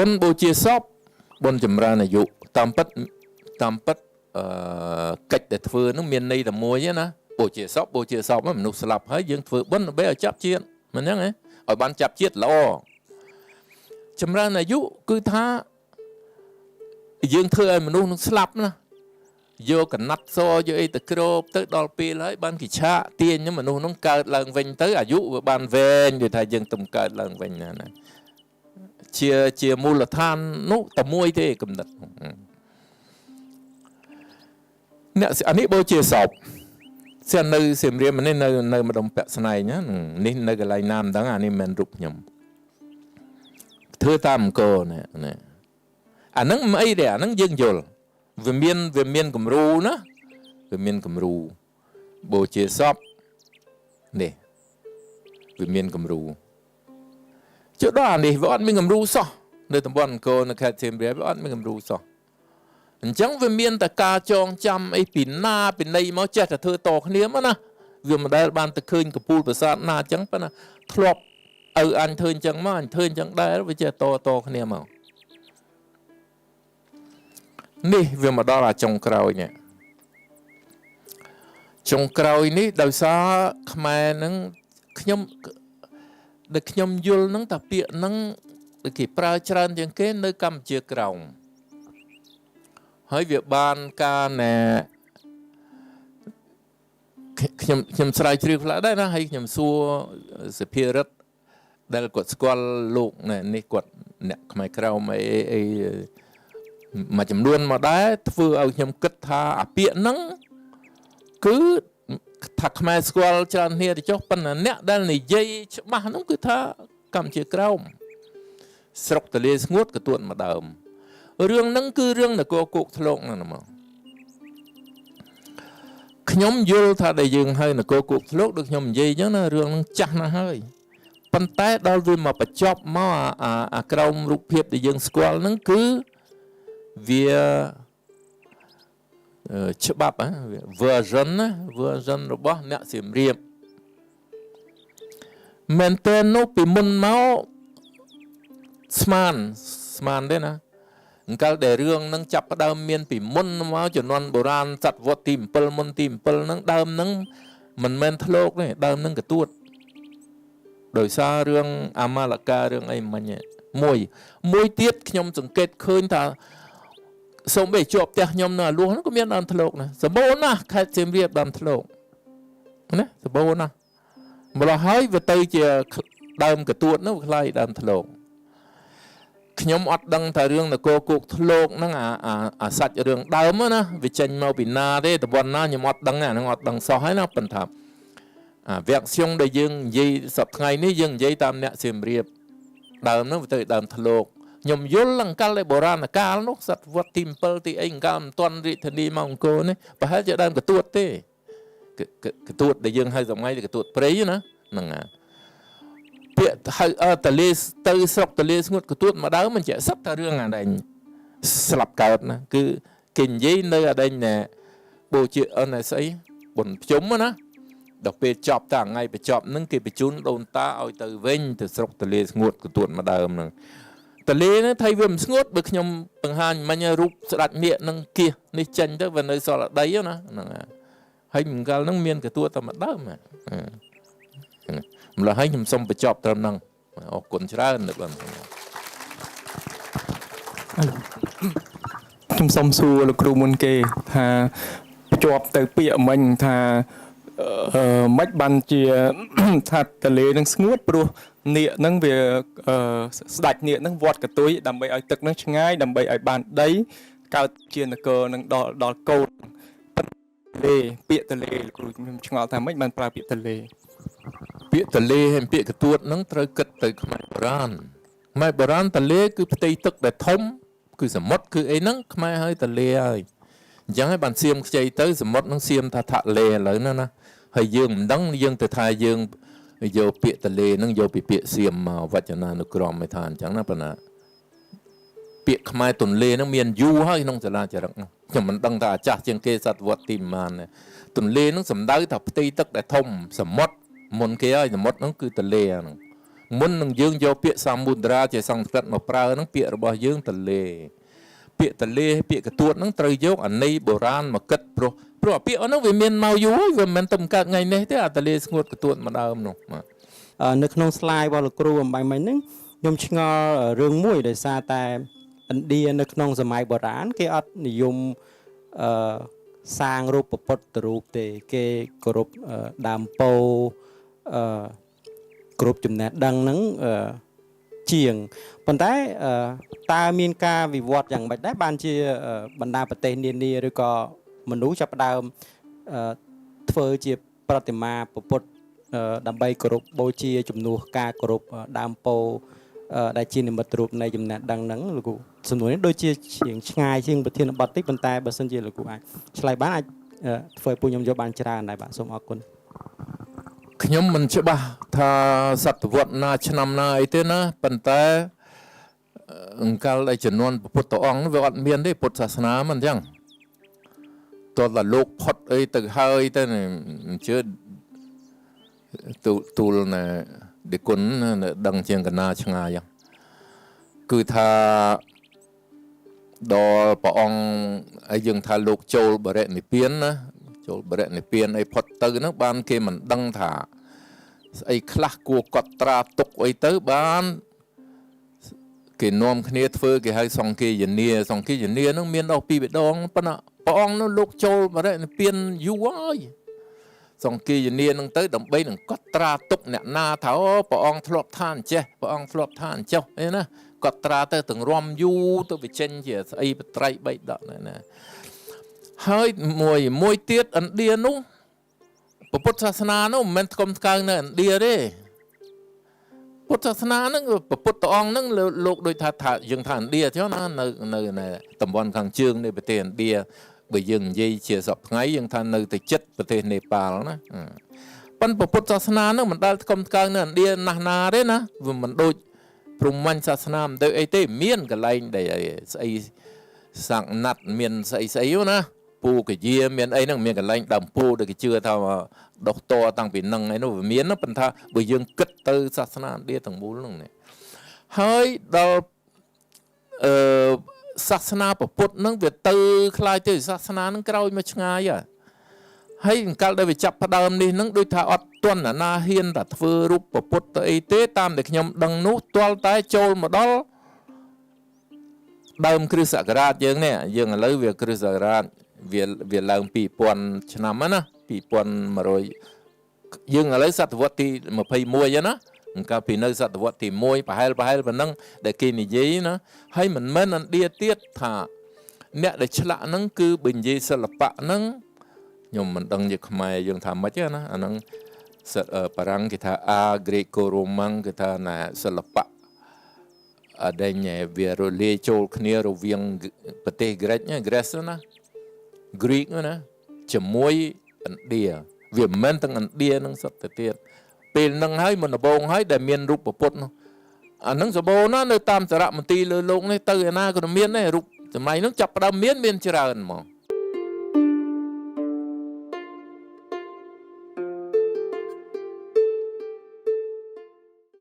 បុណ្យបូជាសពបុណ្យចម្រើនអាយុតាមពិតតាមពិតអឺកិច្ចដែលធ្វើហ្នឹងមានន័យតែមួយទេណាបូជាសពបូជាសពហ្នឹងមនុស្សស្លាប់ហើយយើងធ្វើបុណ្យដើម្បីឲ្យចាប់ជាតិមិនហ្នឹងហ៎ឲ្យបានចាប់ជាតិល្អចម្រើនអាយុគឺថាយើងធ្វើឲ្យមនុស្សនឹងស្លាប់ណាយកកណាត់សយកអីទៅគ្របទៅដល់ពេលហើយបានគេឆាកទាញហ្នឹងមនុស្សហ្នឹងកើតឡើងវិញទៅអាយុវាបានវែងដូចថាយើងទំកើតឡើងវិញណាណា ជាជាមូលដ្ឋាននោះតែមួយទេកំណត់អ្នកអានេះបូជាសពសៀននៅសៀមរាបនេះនៅនៅម្ដុំពាក់ស្នែងណានេះនៅកន្លែងណាមិនដឹងអានេះមិនមែនរូបខ្ញុំធ្វើតាមអង្គរនេះនេះអាហ្នឹងមិនអីទេអាហ្នឹងយើងយល់វាមានវាមានគំរូណាវាមានគំរូបូជាសពនេះវាមានគំរូ ចុះដល់អានេះវាអត់មានគំរូសោះនៅតំបន់អង្គរនៅខេត្តសៀមរាបវាអត់មានគំរូសោះអញ្ចឹងវាមានតែការចងចាំអីពីណាពីណីមកចេះតែធ្វើតគ្នាមកណាវាមិនដែលបានទៅឃើញកំពូលប្រាសាទណាអញ្ចឹងប៉ុន្តែធ្លាប់ឪអញធ្វើអញ្ចឹងមកអញធ្វើអញ្ចឹងដែរវាចេះតតគ្នាមកនេះវាមកដល់អាចុងក្រោយនេះចុងក្រោយនេះដោយសារខ្មែរនឹងខ្ញុំ ដែលខ្ញុំយល់ហ្នឹងតាពាក្យហ្នឹងដែលគេប្រើច្រើនជាងគេនៅកម្ពុជាក្រោមហើយវាបានការណែខ្ញុំខ្ញុំស្រាវជ្រាវខ្លះដែរណាហើយខ្ញុំសួរសភារិទ្ធដែលគាត់ស្គាល់លោកណែនេះគាត់អ្នកខ្មែរក្រោមអីអីមួយចំនួនមកដែរធ្វើឲ្យខ្ញុំគិតថាអាពាក្យហ្នឹងគឺថាខ្មែរស្គាល់ច្រើនគ្នាទៅចុះប៉ុន្តែអ្នកដែលនិយាយច្បាស់ហ្នឹងគឺថាកម្ពុជាក្រោមស្រុកទលេស្ងួតកទួតមកដើមរឿងហ្នឹងគឺរឿងនគរគោកធ្លកហ្នឹងមកខ្ញុំយល់ថាដែលយើងហៅនគរគោកធ្លកដូចខ្ញុំនិយាយអញ្ចឹងណារឿងហ្នឹងចាស់ណាស់ហើយប៉ុន្តែដល់វាមកបញ្ចប់មកអាអាក្រោមរូបភាពដែលយើងស្គាល់ហ្នឹងគឺវាច្បាប់ version ណា version របស់អ្នកសៀមរាបមែនតើនោះពីមុនមកស្មានស្មានទេណាអង្កលដែលរឿងនឹងចាប់ផ្ដើមមានពីមុនមកជំនាន់បុរាណសតវត្សទី7មុនទី7ហ្នឹងដើមហ្នឹងមិនមែនធ្លោកទេដើមហ្នឹងកទួតដោយសាររឿងអាមាលការឿងអីមិញមួយមួយទៀតខ្ញុំសង្កេតឃើញថាសូម្បីជាប់ផ្ទះខ្ញុំនៅអាលួសហ្នឹងក៏មានដើមធ្លោកណាសម្បូរណាស់ខេត្តសៀមរាបដើមធ្លោកណាសម្បូរណាស់ម្ល៉េះហើយវាទៅជាដើមកទួតនោះវាខ្លាយដើមធ្លោកខ្ញុំអត់ដឹងថារឿងនគរគោកធ្លោកហ្នឹងអាអាអាសាច់រឿងដើមណាវាចេញមកពីណាទេតំបន់ណាខ្ញុំអត់ដឹងអាហ្នឹងអត់ដឹងសោះហើយណាប៉ុន្តែអាវគ្គខ្ញុំដែលយើងនិយាយសប្តាហ៍ថ្ងៃនេះយើងនិយាយតាមអ្នកសៀមរាបដើមហ្នឹងវាទៅដើមធ្លោកខ្ញុំយល់អង្កលឯបុរាណកាលនោះសតវត្សទី7ទីអីអង្កលមិនទាន់រាជធានីមកអង្គរនេះប្រហែលជាដើមកទួតទេកទួតដែលយើងហៅសម័យកទួតព្រៃណាហ្នឹងអាពាក្យហៅតលេទៅស្រុកតលេស្ងួតកទួតមកដើមមិនជាសិតតែរឿងអាដែងស្លាប់កើតណាគឺគេនិយាយនៅអាដែងណែបូជាអនស្អីបុណ្យភ្ជុំណាដល់ពេលចប់តាថ្ងៃបញ្ចប់ហ្នឹងគេបញ្ជូនដូនតាឲ្យទៅវិញទៅស្រុកតលេស្ងួតកទួតមកដើមហ្នឹងតលេហ្នឹងថៃវាមិនស្ងួតបើខ្ញុំបង្ហាញមិញរូបស្ដេចនាគនឹងគៀសនេះចេញទៅវានៅសល់ដីណាហ្នឹងហើយមង្គលហ្នឹងមានកទួតតែមួយដើមម្ល៉េះហើយខ្ញុំសូមបញ្ចប់ត្រឹមហ្នឹងអរគុណច្រើនលោកបង ខ្ញុំសូមសួរលោកគ្រូមុនគេថាភ្ជាប់ទៅពាក្យមិញថាអឺមិនបានជាថាតលេនឹងស្ងួតព្រោះនាគនឹងវាស្ដាច់នាគនឹងវត្តកតុយដើម្បីឲ្យទឹកនឹងឆ្ងាយដើម្បីឲ្យបានដីកើតជានគរនឹងដល់ដល់កូនលេពាក្យតលេលោកគ្រូខ្ញុំឆ្ងល់ថាម៉េចបានប្រើពាក្យតលេ ពាក្យតលេហើយពាក្យកទួតហ្នឹងត្រូវគិតទៅខ្មែរបុរាណខ្មែរបុរាណតលេគឺផ្ទៃទឹកដែលធំគឺសមុទ្រគឺអីហ្នឹងខ្មែរហើយតលេហើយអញ្ចឹងហើយបានសៀមខ្ចីទៅសមុទ្រហ្នឹងសៀមថាថលេឥឡូវហ្នឹងណាហើយយើងមិនដឹងយើងទៅថាយើងយកពាក្យតលេហ្នឹងយកពីពាក្យសៀមមកវចនានុក្រមឲ្យថាអញ្ចឹងណាប៉ុន្តែពាក្យខ្មែរទន្លេហ្នឹងមានយូរហើយក្នុងសាលាចរិកហ្នឹងខ្ញុំមិនដឹងថាអាចាស់ជាងគេសតវត្សទីប៉ុន្មានទន្លេហ្នឹងសំដៅថាផ្ទៃទឹកដែលធំសមុទ្រមុនគេហើយសមុទ្រហ្នឹងគឺទន្លេហ្នឹង មុននឹងយើងយកពាក្យសមុទ្រាជាសំស្ក្រឹតមកប្រើហ្នឹងពាក្យរបស់យើងទលេពាក្យទលេពាក្យកទួតហ្នឹងត្រូវយកអាន័យបុរាណមកគិតព្រោះព្រោះអាពាក្យហ្នឹងវាមានមកយូរហើយវាមិនមែនតែកើតថ្ងៃនេះទេអាទលេស្ងួតកទួតមកដើមនោះបាទ នៅក្នុង slide របស់លោកគ្រូអំបញ្ញមិញហ្នឹងខ្ញុំឆ្ងល់រឿងមួយដោយសារតែឥណ្ឌានៅក្នុងសម័យបុរាណគេអត់និយមអឺសាងរូបពុទ្ធរូបទេគេគោរពដើមពោអឺគោរពចំណេះដឹងហ្នឹងអឺជាងប៉ុន្តែតើមានការវិវត្តយ៉ាងម៉េចដែរបានជាបណ្ដាប្រទេសនានាឬក៏មនុស្សចាប់ផ្ដើមធ្វើជាប្រតិមាពុទ្ធដើម្បីគោរពបូជាជំនួសការគោរពដើមពោដែលជានិមិត្តរូបនៃចំណេះដឹងហ្នឹងលោកគ្រូសំណួរនេះដូចជាជាងឆ្ងាយជាងប្រធានបទតិចប៉ុន្តែបើសិនជាលោកគ្រូអាចឆ្លើយបានអាចធ្វើឲ្យពួកខ្ញុំយកបានច្រើនដែរបាទសូមអរគុណ ខ្ញុំមិនច្បាស់ថាសតវត្សណាឆ្នាំណាអីទេណាប៉ុន្តែអង្កលដែលចំនួនពុទ្ធអង្គវាអត់មានទេពុទ្ធសាសនាមិនអញ្ចឹងតើតែលោកផុតអីទៅហើយទៅជឿទូទូលណាដេគុណដឹងជាងកណាឆ្ងាយគឺថាដល់ព្រះអង្គហើយយើងថាលោកចូលបរិនិព្វានណាចូលបរិនិព្វានអីផុតទៅហ្នឹងបានគេមិនដឹងថាស្អីខ្លះគួរកត់ត្រាទុកអីទៅបានគេនាំគ្នាធ្វើគេហៅសង្គាយនាសង្គាយនាហ្នឹងមានដល់ពីរដងប៉ុន្តែព្រះអង្គនោះលោកចូលបរិនិព្វានយូរហើយសង្គាយនាហ្នឹងទៅដើម្បីនឹងកត់ត្រាទុកអ្នកណាថាអូព្រះអង្គធ្លាប់ថាអញ្ចេះព្រះអង្គធ្លាប់ថាអញ្ចោះអីណាកត់ត្រាទៅទាំងរំយូរទៅវាចេញជាស្អីបត្រៃបីដកណាហើយមួយមួយទៀតឥណ្ឌានោះពុទ្ធសាសនានោះមិនមែនថ្កុំថ្កើងនៅឥណ្ឌាទេពុទ្ធសាសនាហ្នឹងពុទ្ធអង្គហ្នឹងលោកដូចថាថាយើងថាឥណ្ឌាចុះណានៅនៅតំបន់ខាងជើងនៃប្រទេសឥណ្ឌាបើយើងនិយាយជាសពថ្ងៃយើងថានៅទៅចិត្តប្រទេសនេប៉ាល់ណាប៉ុន្តែពុទ្ធសាសនាហ្នឹងមិនដែលថ្កុំថ្កើងនៅឥណ្ឌាណាស់ណាទេណាវាមិនដូចព្រហ្មញ្ញសាសនាមិនទៅអីទេមានកន្លែងដែលស្អីសាំងណាត់មានស្អីស្អីណាពូកាយាមានអីហ្នឹងមានកន្លែងដើមពូដែលគេជឿថាដុះតតាំងពីនឹងអីនោះវាមានណាប៉ុន្តែបើយើងគិតទៅសាសនាឥណ្ឌាទាំងមូលហ្នឹងនេះហើយដល់អឺសាសនាពុទ្ធហ្នឹងវាទៅខ្លាយទៅសាសនាហ្នឹងក្រោយមកឆ្ងាយហើយកាលដែលវាចាប់ផ្ដើមនេះហ្នឹងដូចថាអត់ទន់ណាហ៊ានតែធ្វើរូបពុទ្ធទៅអីទេតាមដែលខ្ញុំដឹងនោះទាល់តែចូលមកដល់ដើមគ្រិស្តសករាជយើងនេះយើងឥឡូវវាគ្រិស្តសករាជវាឡើង2000ឆ្នាំណា2100យើងឥឡូវសតវត្សទី21ណាកាលពីនៅសតវត្សទី1ប្រហែលប៉ុណ្ណឹងដែលគេនិយាយណាហើយមិនមែនឥណ្ឌាទៀតថាអ្នកដែលឆ្លាក់ហ្នឹងគឺបើនិយាយសិល្បៈហ្នឹងខ្ញុំមិនដឹងជាខ្មែរយើងថាម៉េចទេណាអាហ្នឹងបារាំងគេថា A Greco Roman គេថាណាសិល្បៈអដេញវារលាយចូលគ្នារវាងប្រទេសក្រិច Greece ណា Greek ណាជាមួយឥណ្ឌាវាមិនមែនទាំងឥណ្ឌានឹងសុទ្ធទៅទៀតពេលនឹងហើយមុនដំបូងហើយដែលមានរូបពុទ្ធនោះអានឹងសម្បូរណាស់នៅតាមសារមន្ទីរលើលោកនេះទៅឯណាក៏មានដែររូបសម័យនោះចាប់ផ្ដើមមានច្រើនហ្មង